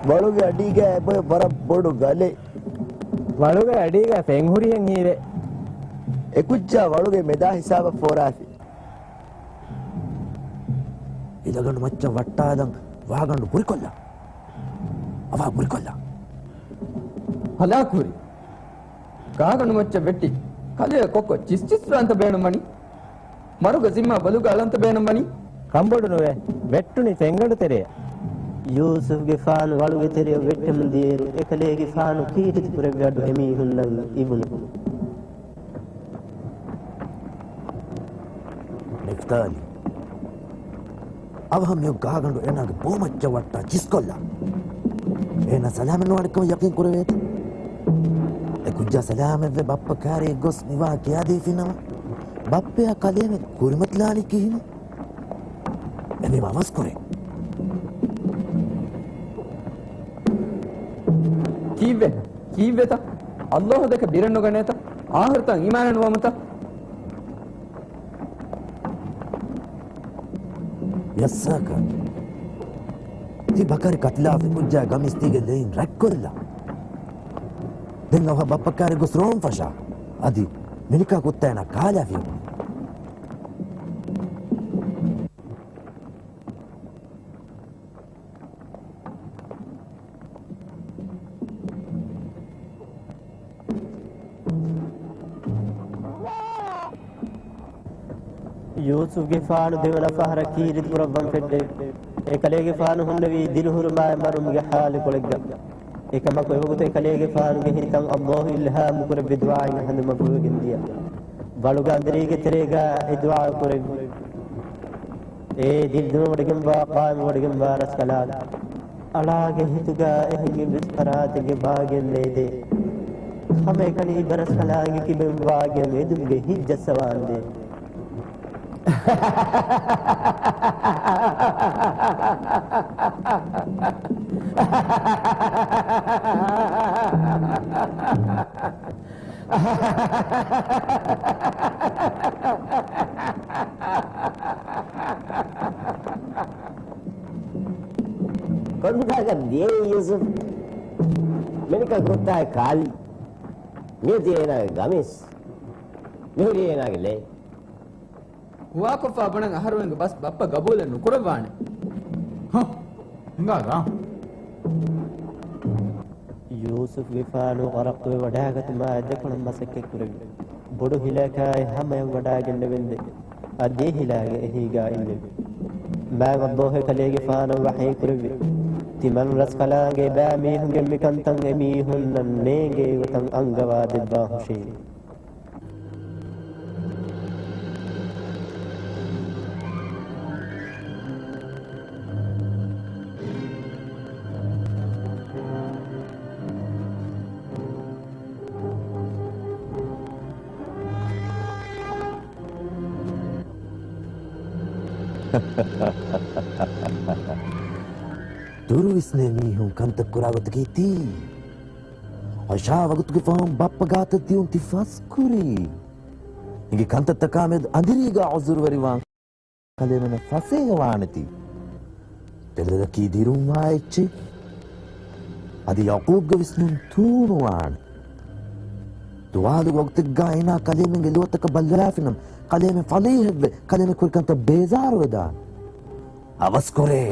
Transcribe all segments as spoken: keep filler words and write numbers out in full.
ވަޅުގެ އަޑީގަ އެބޮތް ވަރަށް ބޮޑު ގަލެއް. ވަޅުގެ އަޑީގަ ފެން ހުރިހެން ހީވޭ. އެ ކުއްޖާ ވަޅުގެ މެދާ ހިސާބަށް ފޯރާފި. އިލަގަނޑު މައްޗަށް ވައްޓާލަން ވާގަނޑު ބުރިކޮށްލާ. އަވާ ބުރިކޮށްލާ. ހަލާކުހުރި. ގާގަނޑު މައްޗަށް ވެއްޓި ކަލޭ ކޮއްކޮ ޗިސްޗިސް ވާންތަ ބޭނުންވަނީ؟ މަރުގެ ޒިންމާ ބަލުގަ އަޅަންތަ ބޭނުންވަނީ؟ ކަނބޮޑު ނުވޭ، ވެއްޓުނީ ފެންގަނޑު ތެރެއަށް. ޔޫސުފްގެފާނު ވަޅުގެ ތެރެއަށް ވެއްޓެމުން ދިޔައިރު، އެކަލޭގެފާނު ކީރިތި ކުރެއްވި އަޑު އެމީހުންނަށް އިވުނު. ނެފްތާލީ. އަވަހަށް މިއޮއް ގާގަނޑު އޭނާގެ ބޯމައްޗަށް ވައްޓާ ޗިސްކޮށްލާ. އޭނާ ސަލާމަތް ނުވާނެ ކަމަށް ޔަޤީން ކުރެވޭތަ؟ އެ ކުއްޖާ ސަލާމަތްވެ ބައްޕަ ކާރިއަށް ގޮސް މިވާ ކިޔާދީފިނަމަ، ބައްޕަޔާ ކަލޭމެން ކުރިމަތިލާނީ ކިހިނެއް؟ އެމީ އަވަސްކުރޭ. ކީއްވެ؟ ކީއްވެތަ؟ ﷲ ދެކެ ބިރެއް ނުގަނޭތަ؟ އާޚިރަތަށް އީމާނެއް ނުވަމުތަ؟ ޔައްސާކަ. ތި ބަކަރި ކަތިލާފި ކުއްޖާ ގަމީސް ތީގެ ލެއިން ރަތްކޮށްލާ. ދެން އަވަހަށް ބައްޕަ ކާރި ގޮސް ރޯން ފަށާ. އަދި މިނިކާ ކުއްތާ އޭނާ ކާލާފި. ޔޫސުފްގެފާނު ދެވަނަ ފަހަރަށް ކީރިތި ކުރައްވަން ފެއްޓެވި. އެކަލޭގެފާނު ހުންނެވީ ދިރިހުރުމާއި މަރުމުގެ ހާލުކޮޅެއްގަ. އެކަމަކު އެވަގުތު އެކަލޭގެފާނުގެ ހިތަށް ﷲ އިލްހާމު ކުރެއްވި ދުޢާއިން ހަނދުމަ ގުޅިގެން ދިޔަ. ވަޅުގެ އަނދިރީގެ ތެރޭގަ އެ ދުޢާ ކުރެއްވި. އޭ ދިރިދިމަވެވޮޑިގެންވާ، ޤާއިމުވެވޮޑިގެންވާ ރަސްކަލާނގެ! އަޅާގެ ހިތުގަ އެހެން އެއްވެސް ފަރާތެއްގެ ވާގެއް ނޭދޭ. ހަމައެކަނި އިބަރަސްކަލާނގެ ކިބައިން ވާގެއަށް އެދުމުގެ ހިތް ޖައްސަވާނދޭ. ކޮންތާކަށް ދިޔައީ ޔޫސުފް؟ މިނިކާ ކުއްތާއެއް ކާލީ. މިއޮތީ އޭނާގެ ގަމީސް. މިހުރީ އޭނާގެ ލޭ. ހުވާކޮށްފާ ބުނަން އަހަރުމެންގެ ބަސް ބައްޕަ ގަބޫލެއް ނުކުރައްވާނެ. ހަ، ހިނގާތަ؟ ޔޫސުފްގެފާނު ޣަރަޤުވެ ވަޑާގަތުމާ އެއް ދެކޮޅަށް މަސައްކަތް ކުރެއްވި. ބޮޑު ހިލައަކާއި ހަމަޔަށް ވަޑާގެންނެވެންދެން އަދި އެ ހިލާގެ އެހީގާ އިންނެވި. މާތް ﷲ އެކަލޭގެފާނަށް ވަޙީ ކުރެއްވި. ތިމަން ރަސްކަލާނގެ އެބައިމީހުންގެ މިކަންތައް އެމީހުންނަށް ނޭނގޭ ގޮތަށް އަންގަވާ ދެއްވާހުށީ. ދުރުވިސްނޭ މީހުން ކަންތައް ކުރާ ގޮތަކީ ތީ. އަށާ ވަގުތުގެ ފަހުން ބައްޕަ ގާތަށް ދިޔުން ތި ފަސްކުރީ. އިނގި ކަންތައްތަކާ މެދު އަނދިރީގާ އުޒުރުވެރިވާން. ކަލޭމެނަށް ފަސޭހަވާނެތީ. ތެލެލަކީ ދިރުންވާ އެއްޗެއް. އަދި ޔަޢުޤޫބްގެ ވިސްނުން ތޫނުވާނެ. ދުވާލު ވަގުތެއްގާ އޭނާ ކަލޭމެންގެ ލުވަތަކަށް ބައްލަވާފިނަމަ، ކަލޭމެން ފަލީހެއްވެ، ކަލޭމެން ކުރި ކަންތައް ބޭޒާރުވެދާނެ. އަވަސްކުރޭ،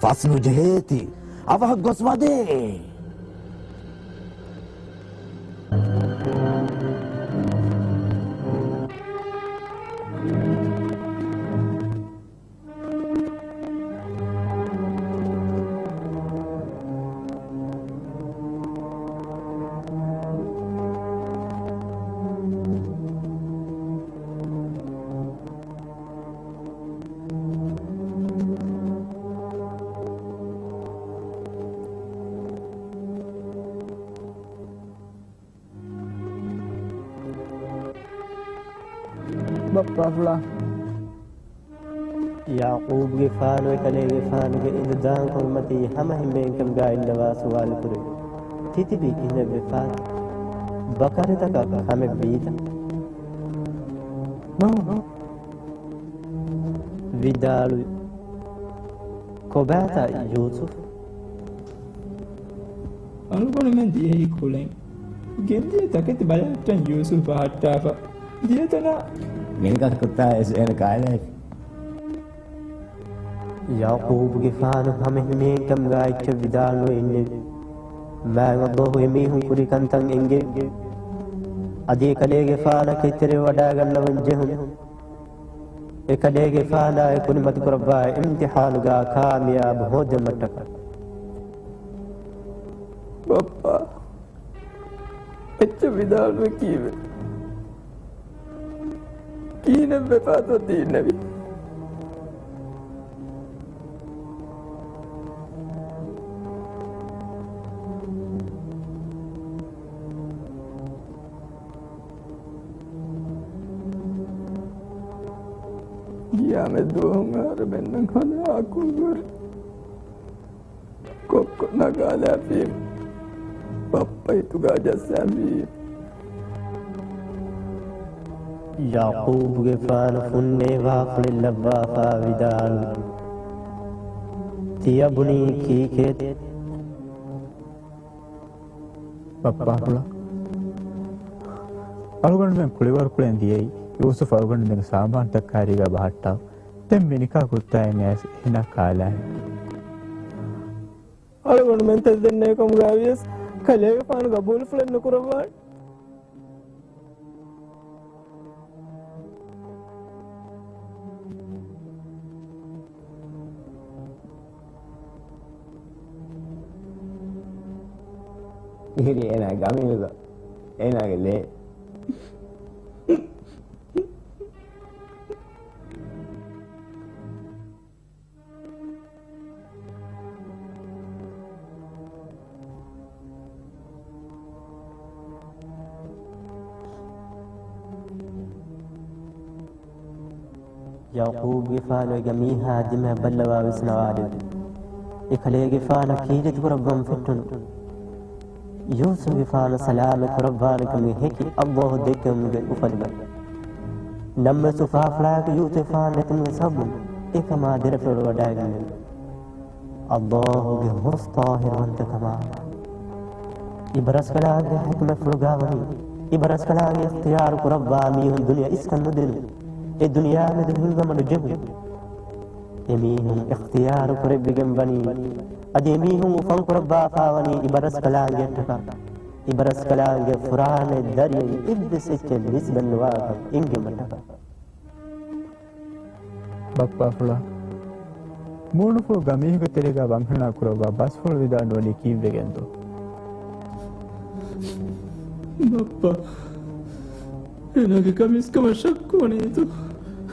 ފަސްނުޖެހޭތީ. އަވަހަށް ގޮސް ވަދޭ. ބައްޕާފުޅާ. ޔަޢުޤޫބުގެފާނު އެކަލޭގެފާނުގެ އިނދުދާން ކުރިމަތީ ހަމަ ހިމޭންކަމުގާ އިންނަވާ ސުވާލު ކުރެއްވި. ތިތިބީ ކިހިނެއްވެފާތަ؟ ބަކަރިތަކަށް ކަމެއްވީތަ؟ ނޯ، ނޯ. ވިދާޅުވި. ކޮބާތަ ޔޫސުފް؟ އަޅުގަނޑުމެން ދިޔައީ ކުޅެން. ގެންދިޔަ ތަކެތި ބަލަހައްޓަން ޔޫސުފް ބަހައްޓާފަ ދިޔަތަނާ. މިނިކާ ކުއްތާ އެސް އޭނަ ކާލާއިފި. ޔަޢުޤޫބުގެފާނު ހަމަ ހިމޭންކަމުގަ އެއްޗެއް ވިދާޅުވެ އިންނެވި. މާތް ﷲ އެމީހުން ކުރި ކަންތައް އެނގެ. އަދި އެކަލޭގެފާނަށް ކެތްތެރިވެވަޑައިގަންނަވަން ޖެހުނު. އެކަލޭގެފާނާއި ކުރިމަތި ކުރައްވާ އިމްތިޙާނުގަ ކާމިޔާބު ހޯދެއްވުމަށްޓަކާ. ބައްޕާ، އެއްޗެއް ވިދާޅުވެ ކީއްވެ؟ ކިހިނެއް ވެފާތޯ ތި އިންނެވީ؟ ގިޔާމަތް ދުވަހު އަހަރެމެންނަށް ހަނދާން އަކުން ވަރު ކޮއްކޮ ނަގާލާފީމު. ބައްޕަ ހިތުގަ ޖައްސާފީމު. ޔަޢުޤޫބުގެފާނު ފުންނޭވާ ފުޅެއް ލައްވާފާ ވިދާޅުވި. ތިޔަބުނީ ކީކޭތަ؟ ބައްޕާފުޅާ، އަޅުގަނޑުމެން ކުޅިވަރުކުޅެން ދިޔައީ ޔޫސުފް އަޅުގަނޑުމެންގެ ސާމާނުތައް ކާރީގަ ބަހައްޓާ. ދެން މިނިކާ ކުއްތާއިން އައިސް އޭނަ ކާލާއި. އަޅުގަނޑުމެން ތެދެއް ނޭކަމުގައިވިޔަސް ކަލޭގެފާނު ގަބޫލުފުޅެއް ނުކުރައްވާނެ. އިހިރީ އޭނާގެ ގަމީލުގަ އޭނާގެ ލޭ. ޔަޢުޤޫބުގެފާނު އެ ގަމީހާ ދިމަޔަށް ބައްލަވާ ވިސްނަވާލެވި. އެކަލޭގެފާނަށް ކީރިތި ކުރައްވަން ފެއްޓުނު. ޔޫސުފްގެފާނު ސަލާމަތް ކުރައްވާނެކަމުގެ ހެކި ﷲ ދެއްކެވުމުގެ އުފަލުގަ. ނަމަވެސް އުފާފުޅާއެކު ޔޫސުފްގެފާނު ނެތުމުގެ ސަބަބުން އެކަމާ ދެރަފުޅުވަޑައިގެންނެވި. ﷲ ގެ ހުސް ޠާހިރުވަންތަކަމާ، އިބަރަސްކަލާނގެ ޙިކުމަތްފުޅުގަ ވަނީ، އިބަރަސްކަލާނގެ އިޚްތިޔާރު ކުރައްވާ މީހުން ދުނިޔެ އިސްކަން ނުދިނުން، އެ ދުނިޔެއާމެދު ހިތްހަމަ ނުޖެހުން. އެމީހުން އިޚްތިޔާރު ކުރެއްވިގެން ވަނީ، އަދި އެމީހުން އުފަން ކުރައްވާފާ ވަނީ އިބަރަސްކަލާނގެއަށްޓަކާ، އިބަރަސްކަލާނގެ ފުރާނަ ދަރިޔަށް އެއްވެސް އެއްޗެއް ނިސްބަތް ނުވާކަން އެނގެވުމަށްޓަކާ. ބައްޕާފުޅާ، މޫނުފުޅު ގަމީހުގެ ތެރޭގަ ވަންހަނާ ކުރައްވާ ބަސްފުޅު ވިދާޅުވަނީ ކީއްވެގެންދޯ؟ ބައްޕާ، އޭނާގެ ގަމީސްކަމަށް ޝައްކުވަނީތޯ؟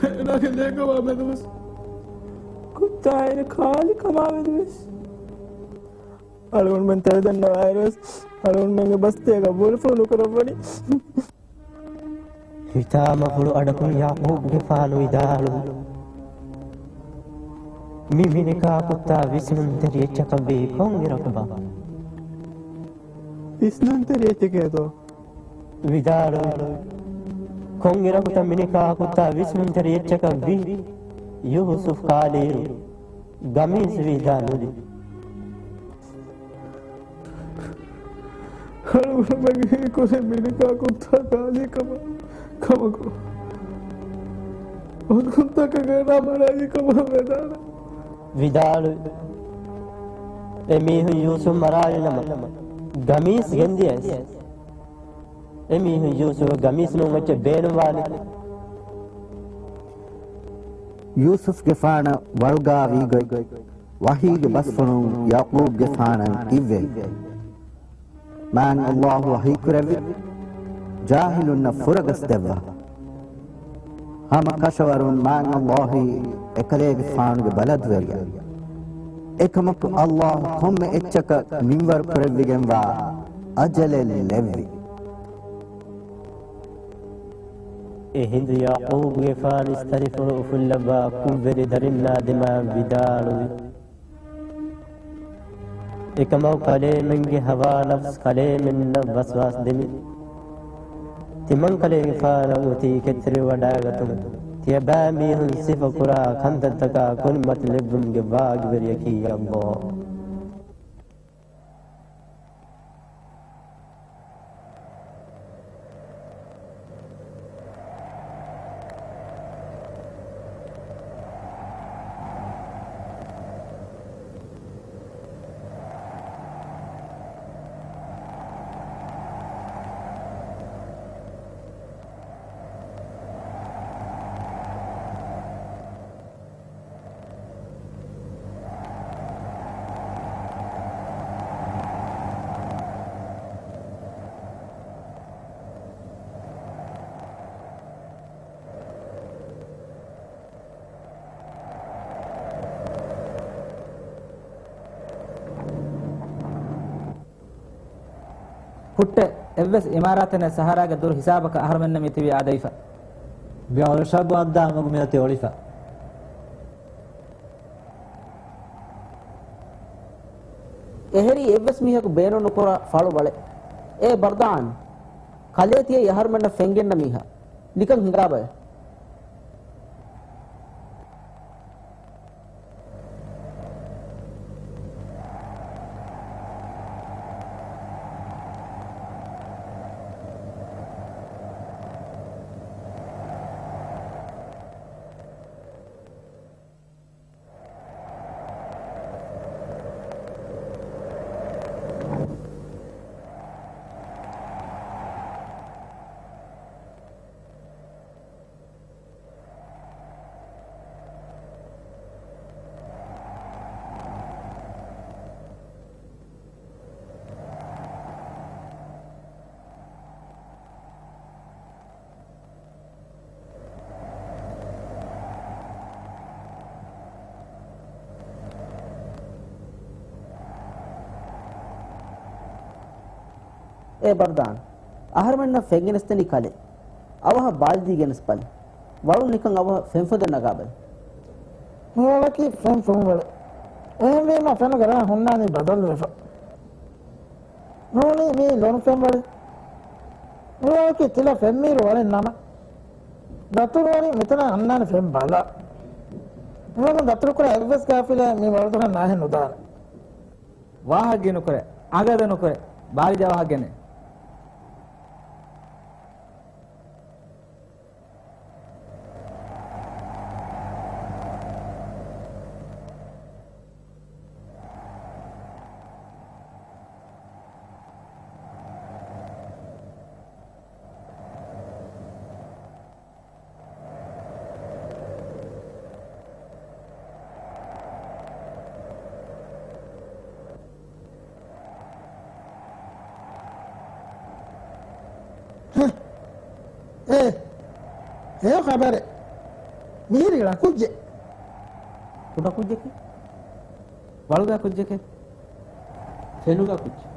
އޭނާގެ ލޭކަމާމެދުވެސް، ކުއްތާއިން ކާލިކަމާމެދުވެސް. އަޅުގަނޑުމެން ތެރެދަންނަވާއިރުވެސް، އަޅުގަނޑުމެންގެ ބަސްތޭ ގަބޫލުފުޅު ނުކުރައްވަނީ. ހިތާމަފުޅު އަޑަކުން ޔަޢުޤޫބުގެފާނު ވިދާޅުވި، މި މިނިކާ ކުއްތާ ވިސްނުންތެރި އެއްޗަކަށްވީ ކޮންއިރަކުބާ؟ ވިސްނުންތެރި އެއްޗެކޭތޯ؟ ވިދާޅުވި، ކޮންއިރަކުތަ މިނިކާ ކުއްތާ ވިސްނުންތެރި އެއްޗަކަށްވީ؟ ޔޫސުފް ކާލިއިރު، ގަމީސް ވީދާ ނުލި. އަޅުގަނޑުމެން ހީކުރީ މިނިކާ ކުއްތާ ކާލީ ކަމަށް ކަމަކު، އޮތްކޮށްތަކަކަށް ނަމަ ރައީ ކަމަށް ވެދާނެ. ވިދާޅުވި، އެމީހުން ޔޫސުފް މަރާލިނަމަ، ގަމީސް ގެންދިޔަސް، އެމީހުން ޔޫސުފް ގަމީސް ނޫން އެއްޗެއް ބޭނުންވާނެ. ޔޫސުފްގެފާނަށް ވަޅުގާވީގޮތް ވަޙީގެ ބަސްފުޅުން ޔަޢުޤޫބްގެފާނަށް އިއްވެވި. މާތް ﷲ ވަޙީކުރެއްވި، ޖާހިލުންނަށް ފުރަގަސް ދެއްވާ. ހަމަ ކަށަވަރުން މާތް ﷲ އީ އެކަލޭގެފާނުގެ ބަލަދުވެރިޔާ. އެކަމަކު ﷲ ކޮންމެ އެއްޗަކަށް މިންވަރު ކުރެއްވިގެންވާ އަޖަލެއް ލެއްވި. އެހިނދު ޔަޢުޤޫބުގެފާނު އިސްތަށިފުޅު އުފުއްލައްވާ ކުށްވެރި ދަރިންނާ ދިމާ ވިދާޅުވި. އެކަމަކު ކަލޭމެންގެ ހަވާ ނަފްސު ކަލޭމެންނަށް ވަސްވާސް ދެމި، ތިމަންކަލޭގެފާނަށް އޮތީ ކެތްތެރިވެވަޑައިގަތުން، ތިޔަބައިމީހުން ސިފަކުރާ ކަންތައްތަކާ ކުރިމަތިލެއްވުމުގެ ވާގިވެރިޔަކީ ﷲ. ހުއްޓެ އެއްވެސް އިމާރާތެއް ނެތް ސަހަރާގެ ދުރު ހިސާބަކަށް އަހަރުމެންނަށް މިތިބީ އާދަވިފަ. މި އޮޅު ޝަބު އަންދާ މަގު މިއޮތީ އޮޅިފަ. އެހެރީ އެއްވެސް މީހަކު ބޭނުން ނުކުރާ ފަޅު ވަޅެއް. އޭ ބަރްދާން! ކަލޭ ތިޔައީ އަހަރުމެންނަށް ފެންގެންނަ މީހާ. ނިކަން ހިނގާބައެ. އޭ ބަރްދާން! އަހަރުމެންނަށް ފެންގެނެސްދެނީ ކަލޭ. އަވަހަށް ބާލްދީ ގެނެސް ބަލަ. ވަޅުން ނިކަން އަވަހަށް ފެންފުދެއް ނަގާބަލަ. މިވަޅަކީ ފެން ފުންވަޅެއް. އެހެންވީމަ ފެނުގެ ރަހަ ހުންނާނީ ބަދަލުވެފަ. ނޫނީ މީ ލޮނުފެންވަޅެއް. މިވަޅަކީ ތިލަ ފެންމީރު ވަޅެއް ނަމަ، ދަތުރުވަޅިން މިތަނަށް އަންނާނެ ފެން ބަލަ. މިވަގުން ދަތުރުކުރާ އެއްވެސް ގާފިލާއެއް މި ވަޅުތަކަށް ނާހެއް ނުދާނެ. ވާހަކަ ގިނުކުރޭ، އަނގަދަނުކުރޭ، ބާލި ޖަވާހަކަ ގެނޭ. އޭ، އޭ ޚަބަރެއް. މިހިރީ ޅަ ކުއްޖެއް. ކުޑަ ކުއްޖެކޭ. ވަޅުގަ ކުއްޖެކޭ. ފެނުގަ ކުއްޖެއް.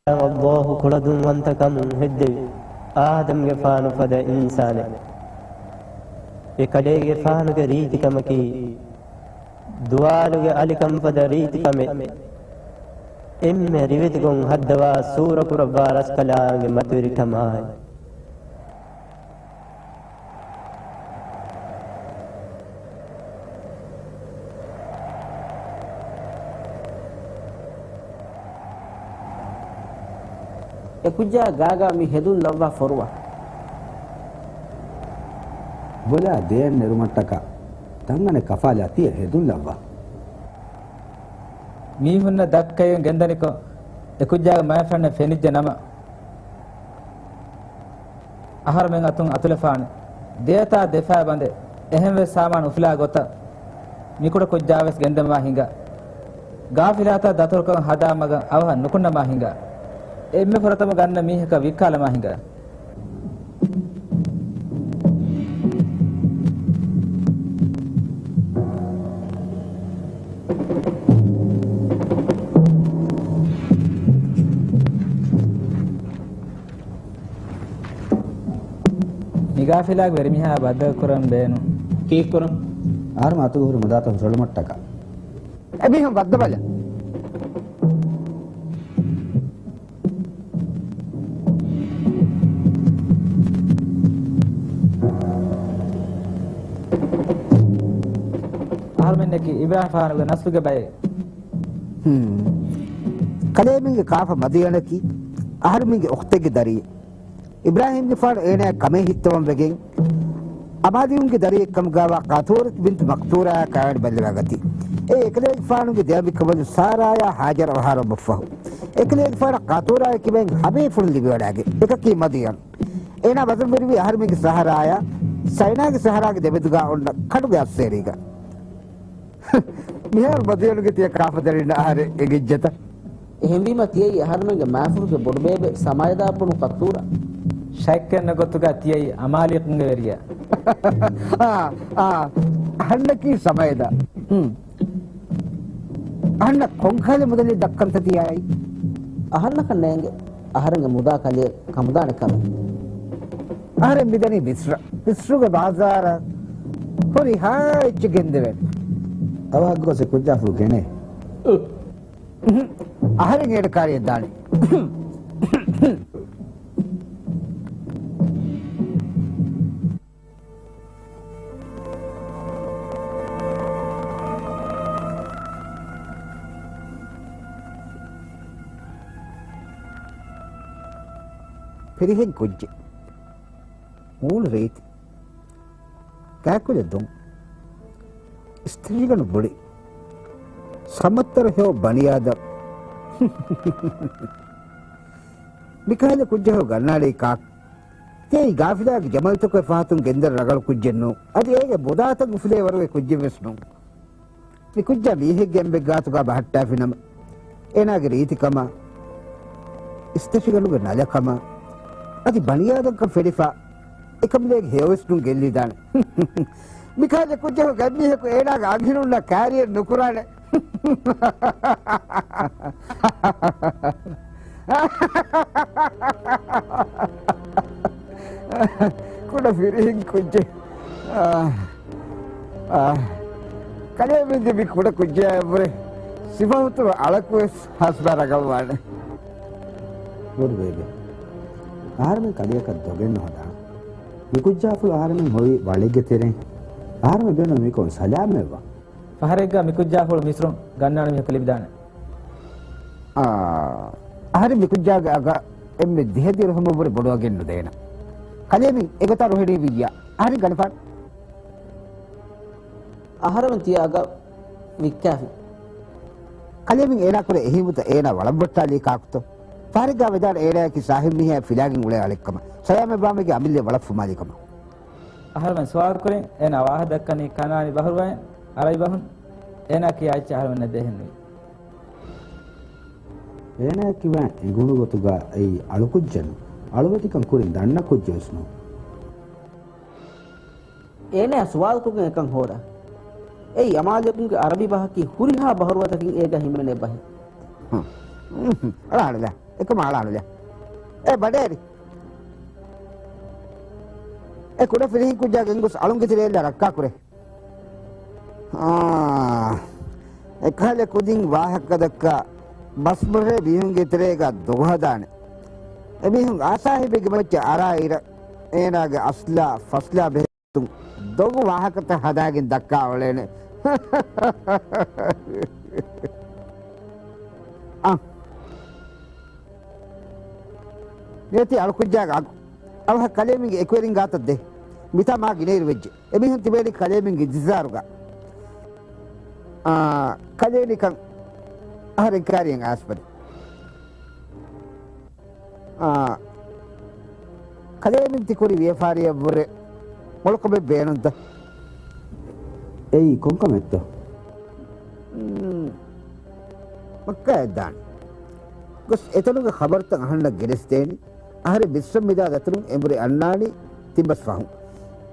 ﷲ ކުޅަދުންވަންތަކަމުން ހެއްދެވި އާދަމްގެފާނު ފަދަ އިންސާނެއް. އެކަލޭގެފާނުގެ ރީތިކަމަކީ، ދުވާލުގެ އަލިކަން ފަދަ ރީތިކަމެއް. އެންމެ ރިވެތިކޮށް ހައްދަވާ ސޫރަކުރައްވާ ރަސްކަލާނގެ މަތިވެރިކަމާއި. އެކުއްޖާ ގާގާ މި ހެދުން ލައްވާ ފޮރުވާ. ބޮލާ ދެއަތް ނެރުމަށްޓަކާ ތަންގަނެ ކަފާލާ ތިޔަ ހެދުން ލައްވާ. މީހުންނަށް ދައްކައިގެން ގެންދަނިކޮށް، އެކުއްޖާގެ މަޔަށް ފެންނަ ފެނިއްޖެ ނަމަ، އަހަރުމެން އަތުން އަތުލަފާނެ. ދެއަތާ ދެފާ ބަނދެ، އެހެންވެސް ސާމާނު އުފުލާ ގޮތަށް މިކުޑަ ކުއްޖާވެސް ގެންދަމާ ހިނގާ. ގާފިލާތާ ދަތުރުކަން ހަދާ މަގަށް އަވަހަށް ނުކުންނަމާ ހިނގާ. އެންމެ ފުރަތަމަ ގަންނަ މީހަކަށް ވިއްކާލަމާ ހިނގާ. މި ގާފިލާގެ ވެރިމީހާ ބައްދަލުކުރަން ބޭނުން. ކީއްކުރަން؟ އަހަރުމެން އަތުގަ ހުރި މުދާތައް ހުށަހެޅުމަށްޓަކާ. އެމީހުން ބައްދަބަލަ. އަހަރުމެންނަކީ އިބްރާހިމްފާނުގެ ނަސްލުގެ ބައެއް. ހުން. ކަލޭމެންގެ ކާފަ މަދިޔަނަކީ އަހަރުމެންގެ އުޚްތެއްގެ ދަރިއެއް. އިބްރާހީމްގެފާނު އޭނާއަށް ކަމޭ ހިއްތަވަން ވެގެން، އަމާލިއުންގެ ދަރިއެއްކަމުގާވާ ޤާތޫރަތު ބިންތު މަޤްޠޫރާއާ ކާވެނި ބައްލަވާގަތީ. އެ އެކަލޭގެފާނުގެ ދެއަނބިކަނބަލު ސާރާޔާ ހާޖަރަށް އަހާރަ އޮބަފަހު. އެކަލޭގެފާނަށް ޤާތޫރާގެ ކިބައިން ހަމައެފުޅު ލިބިވަޑާގެ އެކަކީ މަދިޔަން. އޭނާ ބަދަލުވެރިވީ އަހަރުމެންގެ ސަހަރާޔާ ސައިނާގެ ސަހަރާގެ ދެމެދުގާ އޮންނަ ކަނޑުގެ އައްސޭރީގަ. މިހާރު މަދިޔަނުގެ ތިޔަ ކާފަ ދަރިންނަށް އަހަރެން އެނގިއްޖެތަ؟ އެހެންވީމަ ތިޔައީ އަހަރުމެންގެ މާފުޅުގެ ބޮޑުބޭބެ ސަމާއިދާ ބުނު ޤައްޠޫރާ. ޝައްކެއްނެތް ގޮތުގަ ތިޔައީ އަމާލީޤުންގެ ވެރިޔާ. އާ، އާ، އަހަންނަކީ ސަމާއިދާ. ހުން. އަހަންނަށް ކޮންކަހަލަ މުދަލެއް ދައްކަންތަ ތިޔައީ؟ އަހަންނަކަށް ނޭނގެ އަހަރެންގެ މުދާ ކަލެއަށް ކަމުދާނެ ކަމެއް. އަހަރެން މިދަނީ މިސްރަށް. މިސްރުގެ ބާޒާރަށް ހުރިހާ އެއްޗެއް ގެންދެވޭނެ. އަވަހަށް ގޮސް އެ ކުއްޖާފުޅު ގެނޭ. އަހަރެން އޭނަ ކާރިއަށް ދާނީ. ފިރިހެން ކުއްޖެއް. މޫނު ރީތި. ކާކުލެއް ދޮން. އިސްތަށިގަނޑު ބުޅި. ސަމައްތަރު ހެޔޮ ބަނިޔާދަ. މިކަހަލަ ކުއްޖެއް ހެޔޮ ގަންނާނީ ކާކު؟ ތިޔައީ ގާފިލާގެ ޖަމަލުތަކުގެ ފަހަތުން ގެންދަރަ ރަގަޅު ކުއްޖެއް ނޫން. އަދި އޭގެ ބޮދާތައް އުފުލޭ ވަރުގެ ކުއްޖެއް ވެސް ނޫން. މި ކުއްޖާ މީހެއްގެ އެނބެއް ގާތުގާ ބަހައްޓާފި ނަމަ، އޭނާގެ ރީތިކަމާ، އިސްތަށިގަނޑުގެ ނަލަކަމާ، އަދި ބަނިޔާދަންކަން ފެނިފާ، އެކަނބުލޭގެ ހެޔޮވެސް ނޫން ގެއްލިދާނެ. މިކާލެ ކުއްޖަކު ގަތްމީހަކު އޭނާގެ އަންހެނުންނާ ކާރިއެއް ނުކުރާނެ. ކުޑަ ފިރިހެން ކުއްޖެއް. އާ، އާ. ކަލޭމެންގެ މި ކުޑަ ކުއްޖާއަށްވުރެ ސިފަހުތުރު އަޅަކުވެސް ހަސްބާ ރަގަޅުވާނެ. ބޮޑުބޭބެ. އަހަރެމެން ކަލެއަކަށް ދޮގެއް ނުހަދާނަން. މި ކުއްޖާފުޅު އަހަރެމެން ހޮވީ ވަޅެއްގެ ތެރެއިން. އަހަރެމެން ބޭނުން މިކޮން ސަލާމަތްވާން. ފަހަރެއްގަ މިކުއްޖާފުޅު މިސްރުން ގަންނާނެ މީހަކު ލިބިދާނެ. އާ، އަހަރެން މިކުއްޖާގެ އަގަށް އެންމެ ދިހަ ދިރުހަމަށްވުރެ ބޮޑުވެގެން ނުދޭނަން. ކަލޭމެން އެގޮތަށް ރުހެނީ ވިއްޔާ. އަހަރެން ގަނެފާނެ. އަހަރެމެން ތިޔަ އަގަށް ވިއްކާފި. ކަލޭމެން އޭނާ ކުރެ އެހީމުތަ އޭނާ ވަޅަށްވައްޓާލީ ކާކުތޯ؟ ފަހަރެއްގާ ވެދާނެ އޭނާއަކީ ސާހިބް މީހާ ފިލާގެން އުޅޭ އަޅެއްކަމަށް. ސަލާމަތްވާމެގެ އަމިއްލަ ވަޅަށް ފުމާލިކަމަށް. އަހަރެމެން ސުވާލު ކުރިން އޭނާ ވާހަކަ ދައްކަނީ ކަނާނީ ބަހުރުވައިން، އަރަބި ބަހުން. އޭނާ ކިޔާ އެއްޗެއް އަހަރެމެންނަށް ދޭހެއްނުވި. އޭނާ ކިބައިން އެނގުނު ގޮތުގަ އެއީ އަޅުކުއްޖެއް ނޫން. އަޅުވެތިކަން ކުރިން ދަންނަ ކުއްޖެއް ވެސް ނޫން. އޭނާ ސުވާލުކޮށްގެން އެކަން ހޯދާ. އެއީ އަމާލިޔަކުންގެ އަރަބި ބަހަކީ ހުރިހާ ބަހުރުވަތަކިން އޭގަ ހިމެނޭ ބަހެއް. ހުން. އަޅާނުލާ. އެކަމަށް އަޅާނުލާ. އޭ ބަނޑޭރި. އެ ކުޑަ ފިރިހެން ކުއްޖާ ގެންގޮސް އަޅުންގެ ތެރެއަށްލާ ރައްކާކުރޭ. އާ، އެކަހަލަ ކުދިން ވާހަކަ ދައްކާ ބަސްބޮހޭ މީހުންގެ ތެރޭގަ ދޮގު ހަދާނެ. އެމީހުން އާސާހިބެއްގެ މައްޗަށް އަރާ އިރަށް އޭނާގެ އަސްލާ ފަސްލާ ބެހެއްޓުން ދޮގު ވާހަކަތައް ހަދާގެން ދައްކާ އުޅޭނެ. އާ. މިއޮތީ އަޅުކުއްޖާގެ އަގު. އަވަހަށް ކަލޭމެންގެ އެކުވެރިން ގާތަށް ދޭ. މިތާ މާ ގިނައިރު ވެއްޖެ. އެމީހުން ތިބޭނީ ކަލޭމެންގެ އިންތިޒާރުގަ. އާ، ކަލޭ ނިކަން އަހަރެން ކާރިއަށް އައިސްފަދަ. އާ، ކަލޭމެން ތި ކުރި ވިޔަފާރިއަށްވުރެ މޮޅުކަމެއް ބޭނުންތަ؟ އެއީ ކޮންކަމެއްތޯ؟ މް، މައްކާއަށް ދާން. ގޮސް އެތަނުގެ ޚަބަރުތައް އަހަންނަށް ގެނެސްދޭނީ. އަހަރެން މިސްރަށް މިދާ ދަތުރުން އެނބުރި އަންނާނީ ތިން ބަސް ފަހުން.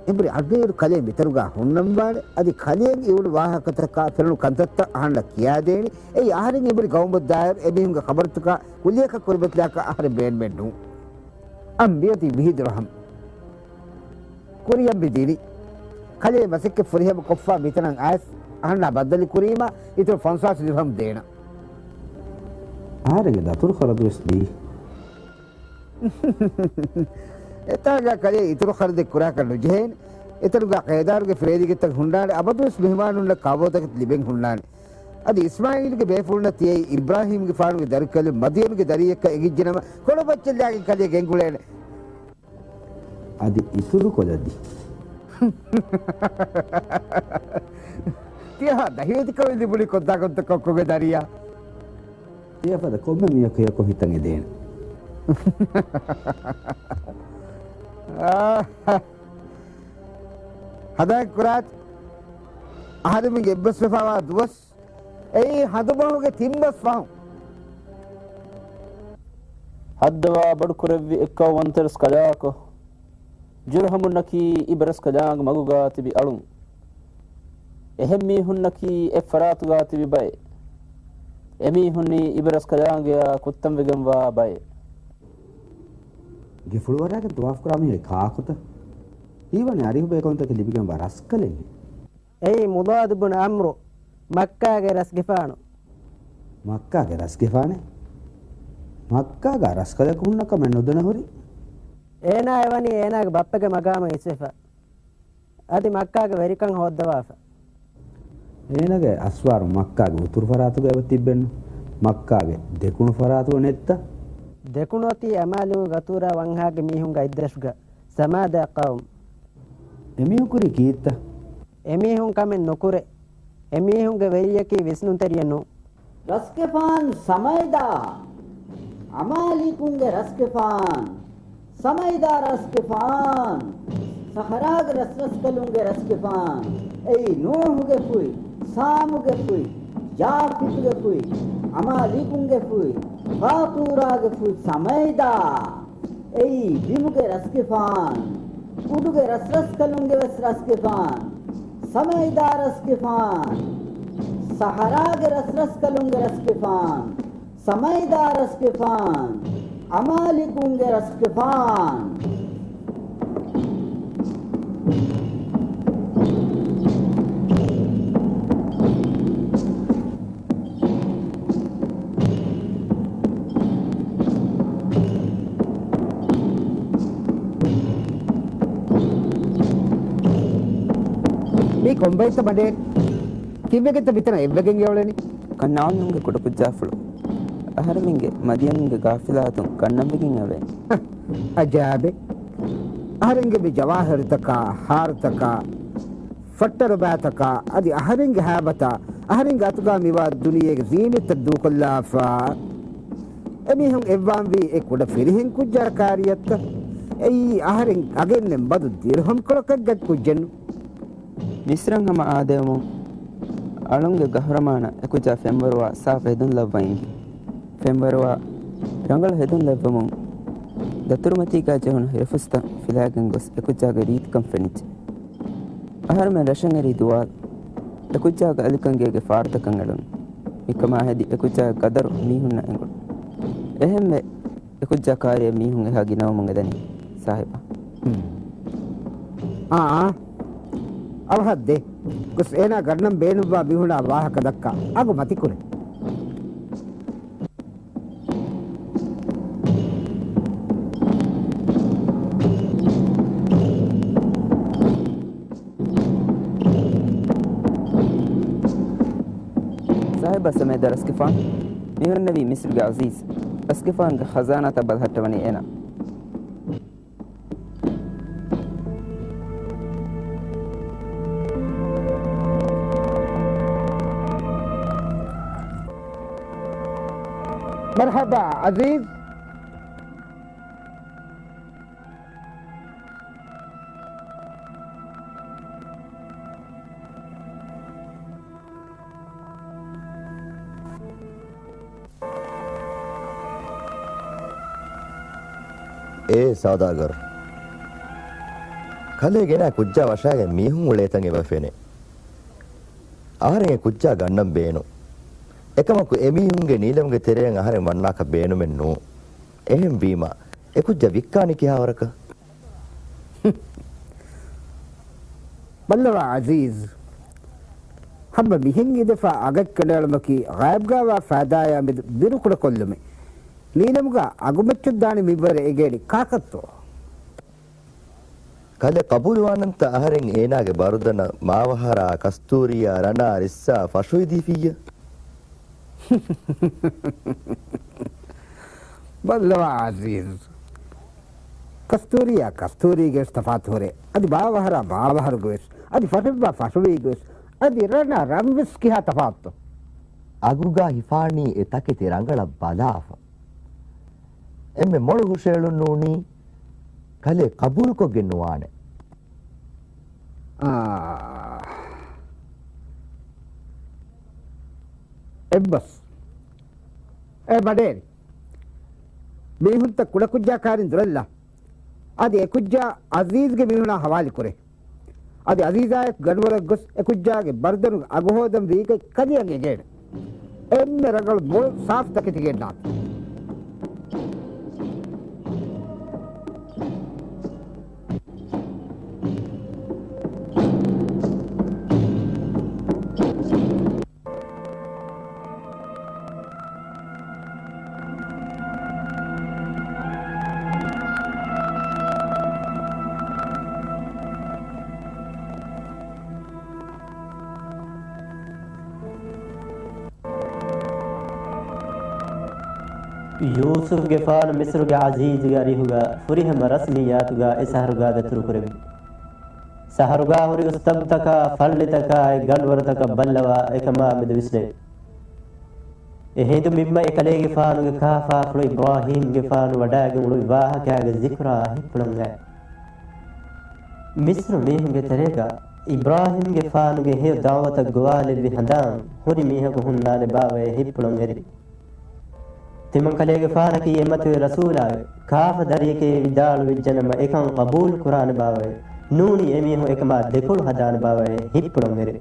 އެނބުރި އަށްގައިރު ކަލޭ މިތަނުގާ ހުންނަންވާނެ. އަދި ކަލޭން އިވުނު ވާހަކަތަކާ ފެނުނު ކަންތައްތައް އަހަންނަށް ކިޔާދޭނީ. އެއީ އަހަރެން އެނބުރި ގައުމަށް ދާއިރު އެމީހުންގެ ޚަބަރުތަކާ ކުއްލިއަކަށް ކުރިމަތިލާކަށް އަހަރެން ބޭނުމެއް ނޫން. އަނބިޔަތި ވިހި ދިރުހަމް. ކުރިއަށް މި ދިނީ. ކަލޭ މަސައްކަތް ފުރިހަމަ ކޮށްފާ މިތަނަށް އައިސް އަހަންނާ ބައްދަލު ކުރީމާ އިތުރު ފަންސާސް ދިރުހަމް ދޭނަން. އަހަރެންގެ ދަތުރު ޚަރަދުވެސް ދީ. އެތާގާ ކަލޭ އިތުރު ޚަރަދެއް ކުރާކަށް ނުޖެހޭނެ. އެތަނުގާ ކައިދާރުގެ ފިރޭލިގެތައް ހުންނާނެ. އަބަދުވެސް މެހުމާނުންނަށް ކާބޯތަކެތި ލިބެން ހުންނާނެ. އަދި އިސްމާއީލްގެ ބޭފުޅުންނަށް ތިޔައީ އިބްރާހީމްގެފާނުގެ ދަރިކަލުން މަދިޔަނުގެ ދަރިއެއްކަން އެނގިއްޖެނަމަ، ކޮޅު މައްޗަށްލާގެން ކަލޭ ގެންގުޅޭނެ. އަދި އިތުރު ކޮލަދި. ތިޔަހާ ދަހިވެތިކަމެއް ލިބުނީ ކޮންތާކުންތަ ކޮއްކޮގެ ދަރިޔާ؟ ތިޔަފަދަ ކޮންމެ މީހަކު ހެޔޮކޮށް ހިތަށް އެދޭނެ. ހަދާން ކުރާތި. އަހަރެމެންގެ އެއްބަސްވެފަވާ ދުވަސް އެއީ ހަނދުމަހުގެ ތިން ބަސް ފަހުން. ހައްދަވާ ބޮޑުކުރެއްވި އެއްކައުވަންތަރަސް ކަލާކޮ، ޖުރުހަމުންނަކީ އިބަރަސް ކަލާނގެ މަގުގާ ތިބި އަޅުން. އެހެން މީހުންނަކީ އެއްފަރާތުގާ ތިބި ބައެއް. އެމީހުންނީ އިބްރަސް ކަލާނގެއާ ކުއްތަންވެގެންވާ ބައެއް. ގެފުޅުވަރާގެން ތަވާފުކުރާ މީހުން ކާކުތަ؟ ހީވަނީ އަރިހުބޭކަލުންތަކެއް ލިބިގެންވާ ރަސްކަލެއް. އެއީ މުޟާދު ބުނު ޢަމްރު، މައްކާގެ ރަސްގެފާނު. މައްކާގެ ރަސްގެފާނެއް؟ މައްކާގަ ރަސްކަލަކު ހުންނަ ކަމެއް ނުދަން ހުރި. އޭނާ އެވަނީ އޭނާގެ ބައްޕަގެ މަގާމަށް އިސްވެފަ. އަދި މައްކާގެ ވެރިކަން ހޯއްދަވާފަ. އޭނާގެ އަސްވާރު މައްކާގެ އުތުރު ފަރާތުގަ އެބަ ތިއްބެއްނު. މައްކާގެ ދެކުނު ފަރާތުގަ ނެތްތަ؟ ދެކުނު އޮތީ އަމާލިކު ގަތޫރާ ވަންހާގެ މީހުންގެ އަތްދަށުގަ. ސަމާދާ ޤައުމް. އެމީހުން ކުރީ ކީއްތަ؟ އެމީހުން ކަމެއް ނުކުރޭ. އެމީހުންގެ ވެރިޔަކީ ވިސްނުންތެރިޔެއް ނޫން. ރަސްގެފާން ސަމައިދާ، އަމާލިކުންގެ ރަސްގެފާން، ސަމައިދާ ރަސްގެފާން، ސަހަރާގެ ރަސްރަސްކަލުންގެ ރަސްގެފާން، އެއީ ނޫޙުގެ ފުތް، ސާމުގެ ފުތް، ޔާފިތުގެ ފުތް، އަމާލިކުންގެ ފުތް، ޤާޠޫރާގެ ފުތް، ސަމައިދާ. އެއީ ބިމުގެ ރަސްގެފާން، އުޑުގެ ރަސްރަސްކަލުންގެ ވެސް ރަސްގެފާން، ސަމައިދާ ރަސްގެފާން، ސަހަރާގެ ރަސްރަސްކަލުންގެ ރަސްގެފާން، ސަމައިދާ ރަސްގެފާން، އަމާލިކުންގެ ރަސްގެފާން. މީ ކޮންބައިތަ ބަޑޭ؟ ކިއްވެގެންތަ މިތަނަށް އެއްވެގެން އެއުޅެނީ؟ ކަންނާނުންގެ ކުޑަކުއްޖާފުޅު. އަހަރެމެންގެ މަދިޔަނުންގެ ގާފިލާތުން ކަންނަންވެގެން އެވެ. އަޖައިބެއް. އަހަރެންގެ މި ޖަވާހިރުތަކާ، ހާރުތަކާ، ފައްޓަރުބާތަކާ، އަދި އަހަރެންގެ ހައިބަތާ، އަހަރެންގެ އަތުގާ މިވާ ދުނިޔޭގެ ޒީނަތްތައް ދޫކޮށްލާފަ. އެމީހުން އެއްވާންވީ އެ ކުޑަ ފިރިހެން ކުއްޖާ ކާރިއަށްތަ؟ އެއީ އަހަރެން އަގެއްނެތް ބަދު ދިރުހަމްކޮޅަކަށް ގަތް ކުއްޖެއްނު. މިސްރަށް ހަމަ އާދެވުމުން އަޅުންގެ ގަހުރަމާނަށް އެކުއްޖާ ފެންވަރުވާ ސާފު ހެދުން ލައްވަ އިނގި. ފެންވަރުވާ ރަނގަޅު ހެދުން ލެއްވުމުން ދަތުރުމަތީގާ ޖެހުނު ހިރަފުސްތައް ފިލާގެން ގޮސް އެކުއްޖާގެ ރީތިކަން ފެނިއްޖެ. އަހަރުމެން ރަށަށް އެރީ ދުވާލު. އެކުއްޖާގެ އަލިކަން ގޭގެ ފާރުތަކަށް އެޅުނު. މިކަމާ ހެދި އެކުއްޖާގެ ގަދަރު މީހުންނަށް އެނގުނު. އެހެންވެ، އެކުއްޖާ ކާރިއަށް މީހުން އެހާ ގިނަވަމުން އެދަނީ، ސާހިބާ. ހުން. އާ، އާ. އަވަހަށް ދޭ. ގޮސް އޭނާ ގަންނަން ބޭނުންވާ މީހުނާ ވާހަކަ ދައްކާ. އަގު މަތިކުރޭ. ސާހިބާ ސަމޭދާ ރަސްގެފާން، މިހުންނެވީ މިސްރުގެ އަޒީޒް. ރަސްގެފާނުގެ ޚަޒާނާތައް ބަލަހައްޓަވަނީ އޭނާ. މަރްޙަބާ، އަޒީޒް. އޭ ސައުދާގަރު، ކަލޭގެނާ ކުއްޖާ ވަށާގެން މީހުން އުޅޭތަން އެބަ ފެނޭ. އަހަރެން އެ ކުއްޖާ ގަންނަން ބޭނުން. އެކަމަކު އެމީހުންގެ ނީލަމުގެ ތެރެއަށް އަހަރެން ވަންނާކަށް ބޭނުމެއް ނޫން. އެހެންވީމަ، އެ ކުއްޖާ ވިއްކާނީ ކިހާވަރަކަށް؟ ބައްލަވާ އަޒީޒް، ހަމަ މިހެން އިނދެފާ އަގެއް ކަނޑައެޅުމަކީ ޣާއިބްގާވާ ފައިދާޔާ މެދު ބިރުކުޑަކޮށްލުމެއް. ނީލަމުގާ އަގުމައްޗަށް ދާނީ މިންވަރަށް އެނގޭނީ ކާކަށްތޯ؟ ކަލޭ ޤަބޫލުވާނަންތަ އަހަރެން އޭނާގެ ބަރުދަނަށް މާވަހަރާ، ކަސްތޫރިއާ، ރަނާ، ރިއްސާ ފަށުވެދީފިއްޔާ؟ ބައްލަވާ އަޒީޒް. ކަސްތޫރިއާ ކަސްތޫރީގެވެސް ތަފާތު ހުރޭ. އަދި މާވަހަރާ މާވަހަރުގެވެސް. އަދި ފަށުއްވާ ފަށުވީގެވެސް. އަދި ރަނާ ރަންވެސް ކިހާ ތަފާތު؟ އަގުގާ ހިފާނީ އެ ތަކެތި ރަނގަޅަށް ބަލާފަ. އެންމެ މޮޅު ހުށައެޅުން ނޫނީ ކަލޭ ޤަބޫލުކޮށްގެން ނުވާނެ. އާ. އެއްބަސް. އޭ ބަޑޭރި. މީހުންތައް ކުޑަކުއްޖާ ކާރިން ދުރަށްލާ. އަދި އެކުއްޖާ އަޒީޒްގެ މީހުނާ ހަވާލުކުރޭ. އަދި އަޒީޒާއެކު ގަނޑުވަރަށް ގޮސް އެކުއްޖާގެ ބަރުދަނުގެ އަގު ހޯދަން ވީގޮތް ކަލެއަށް އެނގޭނެ. އެންމެ ރަނގަޅު މޮޅު ސާފު ތަކެތި ގެންނާތި. ޔޫސުފްގެފާނު މިސްރުގެ އަޒީޒްގެ އަރިހުގަ ފުރިހަމަ ރަސްމިއްޔާތުގަ އެ ޝަހަރުގަ ދަތުރުކުރެއްވި. ޝަހަރުގަ ހުރި އުސްތަންތަކާ، ފައްޅިތަކާ، އެ ގަނޑުވަރުތަކަށް ބައްލަވާ އެކަމާ މެދު ވިސްނެވި. އެހިނދު މިންމަ އެކަލޭގެފާނުގެ ކާފާފުޅު އިބްރާހީމްގެފާނު ވަޑައިގެން އުޅުއްވި ވާހަކައިގެ ޒިކުރާ ހިތްޕުޅަށް އައި. މިސްރު މީހުންގެ ތެރޭގަ އިބްރާހީމްގެފާނުގެ ހެޔޮ ދަޢުވަތަށް ގޮވާލެއްވި ހަނދާން ހުރި މީހަކު ހުންނާނެ ބާވައޭ ހިތްޕުޅަށް އެރި. ތިމަންކަލޭގެފާނަކީ އެމަތިވެރި ރަސޫލާއެވެ. ކާފަ ދަރިއެކޭ ވިދާޅުވެއްޖެނަމަ އެކަން ޤަބޫލު ކުރާނެ ބާވައޭ. ނޫނީ އެމީހުން އެކަމާ ދެކޮޅު ހަދާނެ ބާވައޭ ހިތްޕުޅަށް އެރި.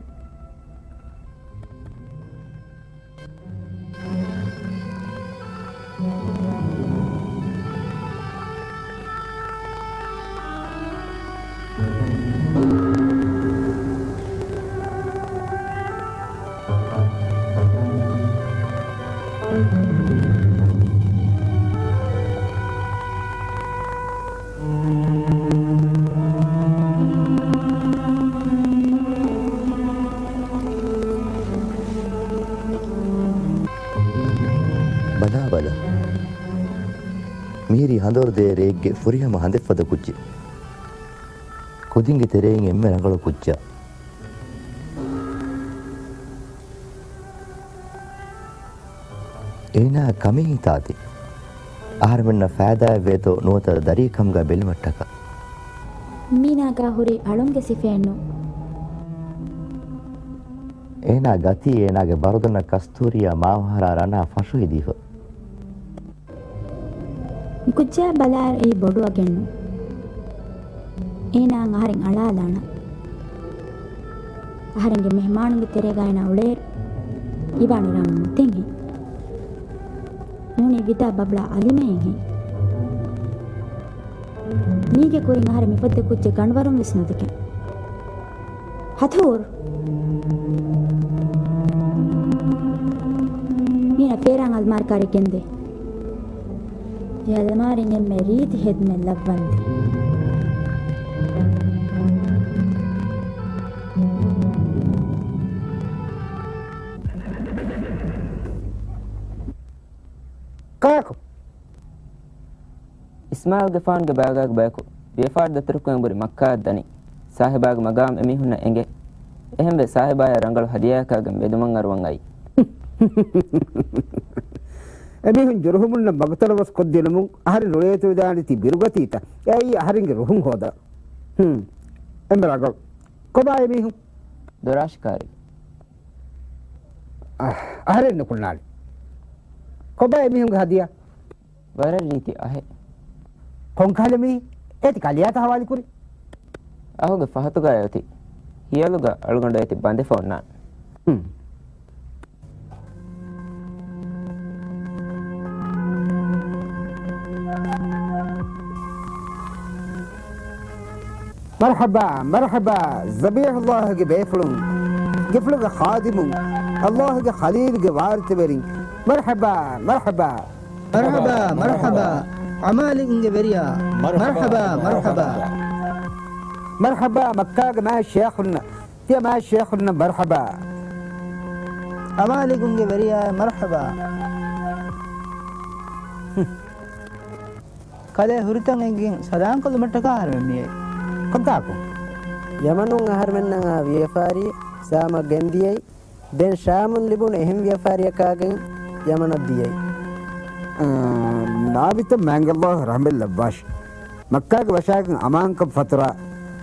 ބަލާބަލަ. މިހިރީ ހަނދުވަރުދޭ ރެއެއްގެ ފުރިހަމަ ހަނދެއްފަދަ ކުއްޖެއް. ކުދިންގެ ތެރެއިން އެންމެ ރަނގަޅު ކުއްޖާ. އޭނާ ކަމެއް ހިތާތި. އަހަރެމެންނަށް ފައިދާއެއް ވޭތޯ ނުވަތަ ދަރިއެއް ކަމުގަ ބެލުމަށްޓަކާ. މީނާގާ ހުރީ އަޅުންގެ ސިފައެއްނު. އޭނާ ގަތީ އޭނާގެ ބަރުދަނަށް ކަސްތޫރިއާ މާވަހަރާ ރަނާ ފަށުހެދީފަ. މި ކުއްޖާ ބަލާއިރު އެއީ ބޮޑު އަގެއްނު. އޭނާއަށް އަހަރެން އަޅާލާނަން. އަހަރެންގެ މެހެމާނުންގެ ތެރޭގަ އޭނާ އުޅޭއިރު، އިވާނު ރަން މުތެއްހެން. ނޫނީ ވިދާ ބަބްޅާ އަލިމައެއްހެން. މީގެ ކުރިން އަހަރެން މިފޮއްދެ ކުއްޖެއް ގަނޑުވަރުން ވެސް ނުދެކެން. ހަތޫރު! މީނަ ފޭރާން އަލްމާރި ކާރި ގެންދޭ. އެ އަލްމާރިން އެންމެ ރީތި ހެދުމެއް ލައްވަންދޭ. ކާކު؟ އިސްމާޢީލްގެފާނުގެ ބާގާގެ ބަޔަކު ވިޔަފާރި ދަތުރުކުރަން ބުރި މައްކާއަށް ދަނީ. ސާހިބާގެ މަގާމް އެމީހުންނަށް އެނގޭ. އެހެންވެ ސާހިބާޔަށް ރަނގަޅު ހަދިޔާއަކާގެން ވެދުމަށް އަރުވަން އައީ. އެމީހުން ޖުރުހުމުންނަށް މަގުތަލަވަސް ކޮށްދިނުމުން އަހަރެން ރުޅޭތުވެދާނެތީ ބިރުގަތީތަ؟ އެއީ އަހަރެންގެ ރުހުން ހޯދާ. ހުން. އެންމެ ރަނގަޅު. ކޮބާ އެމީހުން؟ ދޮރާށިކާރި. އަ-، އަހަރެން ނުކުންނާނެ. ކޮބާ އެމީހުންގެ ހަދިޔާ؟ ވަރަށް ރީތި އަހެއް. ކޮންކަހަލަ މީ؟ އޭތި ކަލިޔާތަ ހަވާލުކުރި؟ އަހުގެ ފަހަތުގައި އޮތީ. ހިޔަލުގަ އަޅުގަނޑު އޭތި ބަނދެފަ އޮންނާނެ. ހުން. މަރްޙަބާ، މަރްޙަބާ، ޒަބީޙުﷲގެ ބޭފުޅުން، ގެފުޅުގެ ޚާދިމުން، ﷲގެ ޚަލީލުގެ ވާރިތަވެރިން، މަރްޙަބާ، މަރްޙަބާ. މަރްޙަބާ، މަރްޙަބާ، އަމާލިކުންގެ ވެރިޔާ، މަރްޙަބާ، މަރްޙަބާ. މަރްޙަބާ، މައްކާގެ މާތް ޝޭޚުންނަށް، ތިޔަ މާތް ޝޭޚުންނަށް މަރްޙަބާ. އަމާލިކުންގެ ވެރިޔާ، މަރްޙަބާ. ކަލޭ ހުރިތަން އެނގިގެން ސަލާންކޮށްލުމަށްޓަކާ އަހަރެމެން މިއައީ. ކޮންތާކު؟ ޔަމަނުން އަހަރެމެންނަށް އާ ވިޔަފާރި ސާމަށް ގެންދިޔައީ. ދެން ޝާމުން ލިބުނު އެހެން ވިޔަފާރިއަކާގެން ޔަމަނަށް ދިޔައީ. އާ، ނާވިތަށް މާތް ﷲ ރަޙްމަތް ލައްވާށި. މައްކާގެ ވަށާގެން އަމާންކަން ފަތުރާ،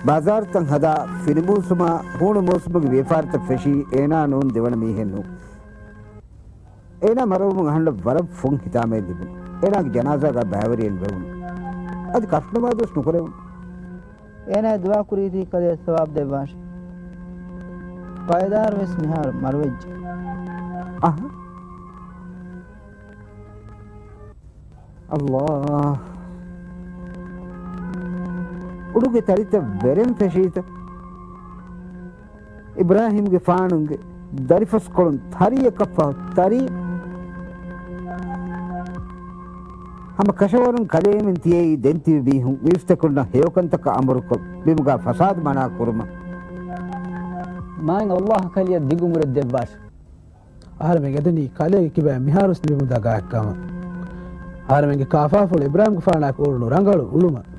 ބާޒާރުތައް ހަދާ، ފިނި މޫސުމާ، ހޫނު މޫސުމުގެ ވިޔަފާރިތައް ފެށީ، އޭނާ ނޫން ދެވަނަ މީހެއް ނޫން. އޭނާ މަރުވުމުން އަހަންނަށް ވަރަށް ފުން ހިތާމައެއް ލިބުނު. އޭނާގެ ޖަނާޒާގަ ބައިވެރިއެއް ނުވެވުނު. އަދި ކަށުނަމާދުވެސް ނުކުރެވުނު. އޭނާ ދުޢާ ކުރީތީ ކަލޭ ސަވާބު ދެއްވާށި. ފައިދާރު ވެސް މިހާރު މަރުވެއްޖެ. އަހަ. އައްލާހް. އުޑުގެ ތަރިތައް ވެރެން ފެށީތަ؟ އިބްރާހީމްގެފާނުގެ ދަރިފަސްކޮޅުން ތަރިއަކަށްފަހު ތަރި. ހަމަ ކަށަވަރުން ކަލޭމެން ތިޔައީ ދެންތިބި މީހުން މީސްތަކުންނަށް ހެޔޮކަންތަކަށް އަމުރުކޮށް، ބިމުގަ ފަސާދަ މަނާ ކުރުމަށް. މާތް އައްލާހް ކަލެއަށް ދިގު އުމުރެއް ދެއްވާށި. އަހަރެމެން އެދެނީ ކަލޭގެ ކިބައިން މިހާރުވެސް ލިބެމުންދާ ގާތްކަމަށް. އަހަރެމެންގެ ކާފާފުޅު އިބްރާހީމްގެފާނާއެކު އުޅުނު ރަނގަޅު އުޅުމަށް.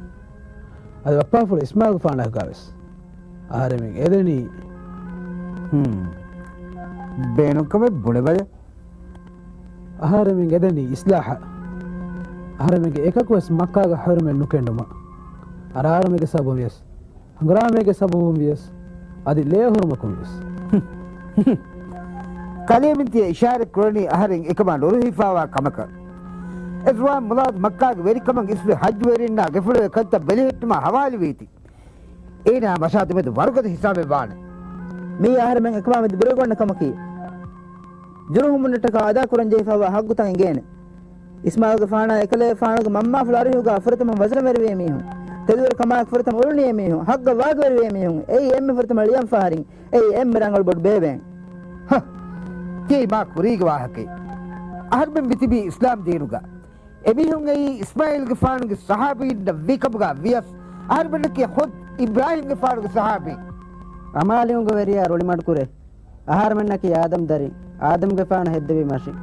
އަދި ބައްޕާފުޅު އިސްމާޢީލްގެފާނާއެކުގަވެސް އަހަރެމެން އެދެނީ. ހުން. ބޭނުންކަމެއް ބުނެބަލަ. އަހަރެމެން އެދެނީ އިސްލާހަށް. އަހަރެމެންގެ އެކަކުވެސް މައްކާގެ ޙުރުމަތް ނުކެނޑުމަށް. އަރާރުމެގެ ސަބަބުންވިޔަސް، ހަނގުރާމައިގެ ސަބަބުން ވިޔަސް، އަދި ލޭ ހުރުމަކުން ވިޔަސް. ކަލޭމެން ތިޔަ އިޝާރަތް ކުރަނީ އަހަރެން އެކަމާ ނުރުހިފާވާ ކަމަކަށް. އެ ޒުވާން މުލާދު މައްކާގެ ވެރިކަމަށް އިސްވި ޙައްޖުވެރިންނާ ގެފުޅުގެ ކަންތައް ބެލެހެއްޓުމަށް ހަވާލުވީތީ. އޭނާ މަށާދުމެދު ވަރުގަދަ ހިސާބެއް ވާނެ. މީ އަހަރެމެން އެކަމާމެދު ބިރުގަންނަ ކަމަކީ. ޖުރުހުމުންނަށްޓަކާ އަދާކުރަން ޖެހިފައިވާ ޙައްޤުތައް އެނގޭނެ. އިސްމާޢީލްގެފާނާ އެކަލޭގެފާނުގެ މަންމާފުޅު އަރިހުގާ ފުރަތަމަ ވަޒަނަވެރިވޭ މީހުން، ތެދުވެރިކަމާއެކު ފުރަތަމަ އުޅުނިޔޭ މީހުން، ޙައްޤަށް ވާގިވެރިވޭ މީހުން، އެއީ އެންމެ ފުރަތަމަ ޅިޔަންފަހަރިން، އެއީ އެންމެ ރަނގަޅު ބޮޑު ބޭބެއިން. ހަ! ތިޔައީ މާ ކުރީގެ ވާހަކައެއް. އަހަރެމެން މިތިބީ އިސްލާމް ދީނުގަ. އެމީހުން އެއީ އިސްމާޢީލްގެފާނުގެ ޞަޙާބީންނަށް ވީކަމުގަ ވިޔަސް، އަހަރެމެންނަކީ ޚުދް އިބްރާހީމްގެފާނުގެ ޞަޙާބީ. އަމާލިއުނގެ ވެރިޔާ ރުޅިމަޑުކުރޭ. އަހަރެމެންނަކީ އާދަމް ދަރިން. އާދަމްގެފާނު ހެއްދެވީ މަށިން.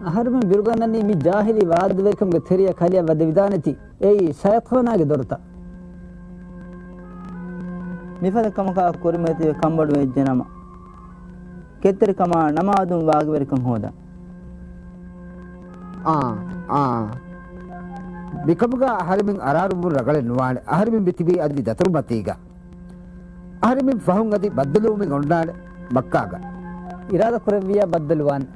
އަހަރެމެން ބިރުގަންނަނީ މި ޖާހިލީ ވާދަވެރިކަމުގެ ތެރެއަށް ކަލެއަށް ވަދެވިދާނެތީ. އެއީ ޝައިޠާނާގެ ދޮރުތައް. މިފަދަ ކަމަކާ ކުރިމަތިވެ ކަންބޮޑުވެއްޖެނަމަ، ކެތްތެރިކަމާ ނަމާދުން ވާގިވެރިކަން ހޯދަން. އާ، އާ. މިކަމުގަ އަހަރެމެން އަރާރުވުން ރަނގަޅެއް ނުވާނެ. އަހަރެމެން މިތިބީ އަދި ދަތުރުމަތީގަ. އަހަރެމެން ފަހުން އަދި ބައްދަލުވުމެއް އޮންނާނެ މައްކާގަ. އިރާދަ ކުރެއްވިއްޔާ ބައްދަލުވާނެ.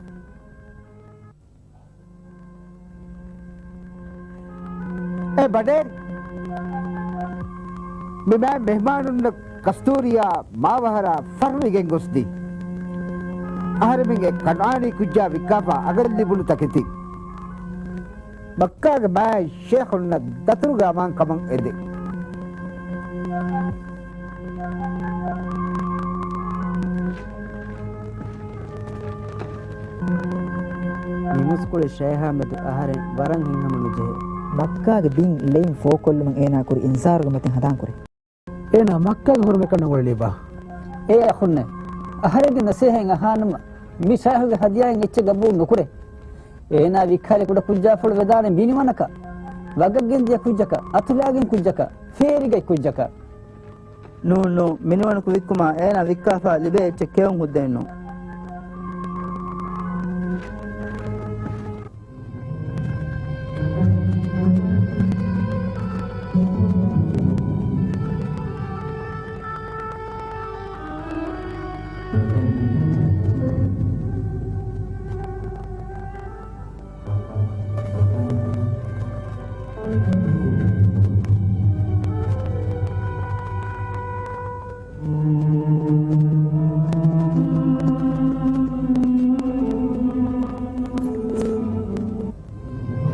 އޭ ބަޑޭރި! މި މާތް މެހްމާނުންނަށް ކަސްތޫރިއާ މާވަހަރާ ފަހްރު އިގެން ގޮސްދީ. އަހަރެމެންގެ ކަންއާނީ ކުއްޖާ ވިއްކާފަ އަގަށް ލިބުނު ތަކެތި. މައްކާގެ މާތް ޝޭޚުންނަށް ދަތުރުގެ އަމާންކަމަށް އެދެ. މި މުސްކުޅި ޝޭހާމެދު އަހަރެން ވަރަށް ހިތްހަމަ ނުޖެހޭ. މައްކާގެ ބިން ޅެއިން ފޯކޮށްލުމުން އޭނާ ކުރި އިންޒާރުގެ މަތިން ހަނދާންކުރޭ. އޭނާ މައްކާގެ ހުރުމަތަކަށް ނުގުޅިލީބާ؟ އޭ އަޚުންނޭ، އަހަރެންގެ ނަސޭހަތް އަހާނަމަ، މި ޝައިހުގެ ހަދިޔާއިން އެއްޗެއް ގަބޫލު ނުކުރޭ. އޭނާ ވިއްކާލި ކުޑަ ކުއްޖާފުޅު ވެދާނެ މިނިވަނަކަށް، ވަގަށް ގެންދިޔަ ކުއްޖަކަށް، އަތުލާގެން ކުއްޖަކަށް، ފޭރިގަތް ކުއްޖަކަށް. ނޫން، ނޫން، މިނިވަނަކު ވިއްކުމާ އޭނާ ވިއްކާފާ ލިބޭ އެއްޗެއް ކެއުން ހުއްދައެއް ނޫން.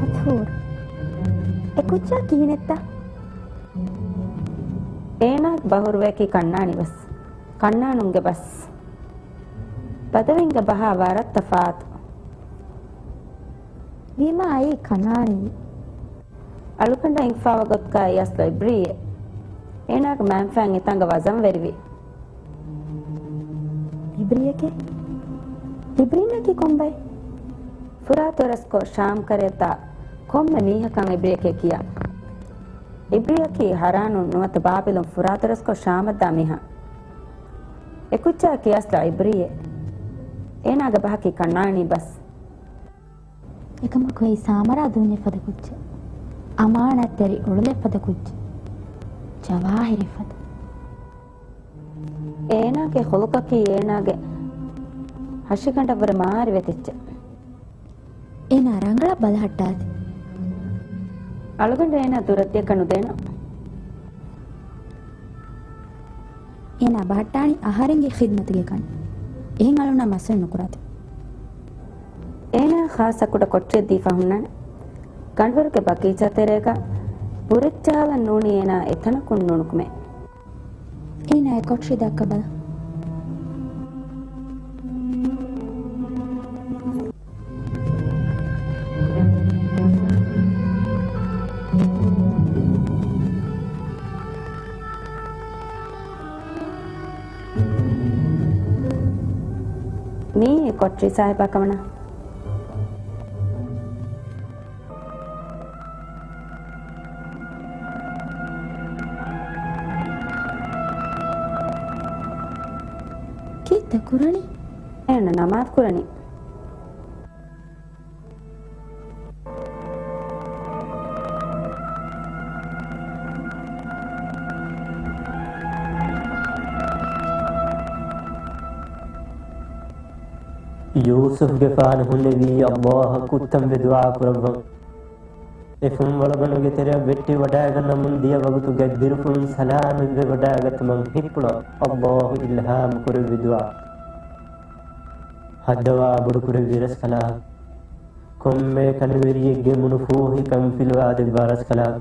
އަތޫރު. އެ ކުއްޖާ ކިހިނެއްތަ؟ އޭނާގެ ބަހުރުވަޔަކީ ކަންނާނި ބަސް. ކަންނާނުންގެ ބަސް. ބަދަވިންގެ ބަހާ ވަރަށް ތަފާތު. ވީމާ އެއީ ކަންނާނީ. އަޅުގަނޑަށް އިންފާވާ ގޮތުގައި އަސްލު އިބްރީއެއް. އޭނާގެ މައިންފައިން އެތަންގަ ވަޒަންވެރިވި. އިބްރީއެކޭ؟ އިބްރީންނަކީ ކޮންބައެއް؟ ފުރާތު އަރަސްކޮށް ޝާމް ކަރައަށްދާ ކޮންމެ މީހަކަށް އިބްރީއެކޭ ކިޔާ. އިބްރީއަކީ ހަރާނުން ނުވަތަ ބާބިލުން ފުރާތު އަރަސްކޮށް ޝާމަށްދާ މީހާ. އެ ކުއްޖާއަކީ އަސްލު އިބްރީއެއް. އޭނާގެ ބަހަކީ ކަންނާނީ ބަސް. އެކަމަކު އެއީ ސާމަރާ ދޫންޏެއް ފަދަ ކުއްޖެއް. އަމާނަތްތެރި އުޅުލެއް ފަދަ ކުއްޖެއް. ޖަވާހިރެއް ފަދަ. އޭނާގެ ޚުލުޤަކީ އޭނާގެ ހަށިގަނޑަށްވުރެ މާރި ވެތިއްޗެއް. އޭނާ ރަނގަޅަށް ބަލަހައްޓާތި. އަޅުގަނޑު އޭނާ ދުރަށްދިޔަކަށް ނުދޭނަން. އޭނާ ބަހައްޓާނީ އަހަރެންގެ ޚިދްމަތުގެ ކަން. އެހެން އަޅުންނާ މައްސަލަ ނުކުރާތި. އޭނާ ޚާއްސަ ކުޑަ ކޮޓަރިއެއް ދީފަ ހުންނާނެ. ކަނޑުވަރުގެ ބަގީޗާ ތެރޭގަ ބުރެއްޖަހާލަން ނޫނީ އޭނާ އެތަނަކުން ނުނުކުމެ. އޭނާ އެ ކޮޓަރި ދައްކަބަލަ. މީ ކޮޓަރި ސާހިބާ ކަމަނާ. ކީއްތަ ކުރަނީ؟ އޭނަ ނަމާދު ކުރަނީ. ޔޫސުފްގެފާނު ހުންނެވީ ﷲ އަށް ކުއްތަންވެ ދުޢާ ކުރައްވަން. އެ ފުންވަޅުގަނޑުގެ ތެރެއަށް ވެއްޓިވަޑައިގަންނަމުން ދިޔަ ވަގުތުގައި ބިރުފުޅުން ސަލާމަތްވެވަޑައިގަތުމަށް ހިތްޕުޅަށް ﷲ އިލްހާމް ކުރެއްވި ދުޢާ. ހައްދަވާ ބޮޑުކުރެއްވި ރަސްކަލާކޮ، ކޮންމެ ކަނިވެރިއެއްގެ މޫނުފޫހިކަން ފިލުވާދެއްވާ ރަސްކަލާކޮ،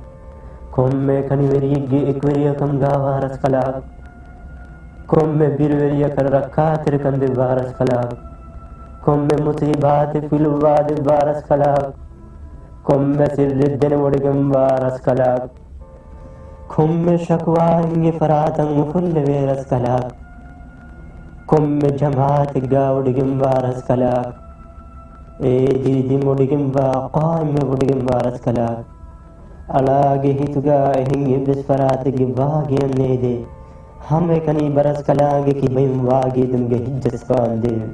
ކޮންމެ ކަނިވެރިއެއްގެ އެކުވެރިޔަކަން ގާވާ ރަސްކަލާކޮ، ކޮންމެ ބިރުވެރިޔަކަށް ރައްކާތެރިކަން ދެއްވާ ރަސްކަލާކޮ، ކޮންމެ މުސީބާތެއް ފިލުއްވާ ދެއްވާ ރަސްކަލާކޮ، ކޮންމެ ސިއްރެއް ދެނެވޮޑިގެންވާ ރަސްކަލާކޮ، ކޮންމެ ޝަކުވާއެއްގެ ފަރާތަށް އުފުއްލެވޭ ރަސްކަލާކޮ، ކޮންމެ ޖަމާއަތެއްގާ ވޮޑިގެންވާ ރަސްކަލާކޮ، އޭ ދިރިދިން ވޮޑިގެންވާ ޤާއިމްވެ ވޮޑިގެންވާ ރަސްކަލާކޮ، އަޅާގެ ހިތުގާ އެހެން އެއްވެސް ފަރާތެއްގެ ވާގިޔަށް ނޭދޭ. ހަމައެކަނި އިބަރަސްކަލާނގެ ކިބައިން ވާގި އެދުމުގެ ހިތްޖައްސަވާނދޭވެ.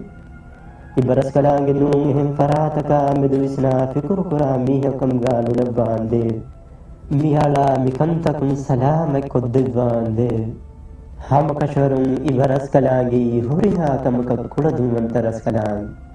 އިބަރަސްކަލާނގެ ނޫން އެހެން ފަރާތަކާ މެދު ވިސްނާ ފިކުރުކުރާ މީހަކަމުގާ ނުލައްވާނދޭވެ. މިއަޅާ މިކަންތަކުން ސަލާމަތް ކޮށްދެއްވާނދޭވެ. ހަމަކަށަވަރުން އިބަރަސްކަލާނގެއީ ހުރިހާ ކަމަކަށް ކުޅަދުންވަންތަ ރަސްކަލާނގެ.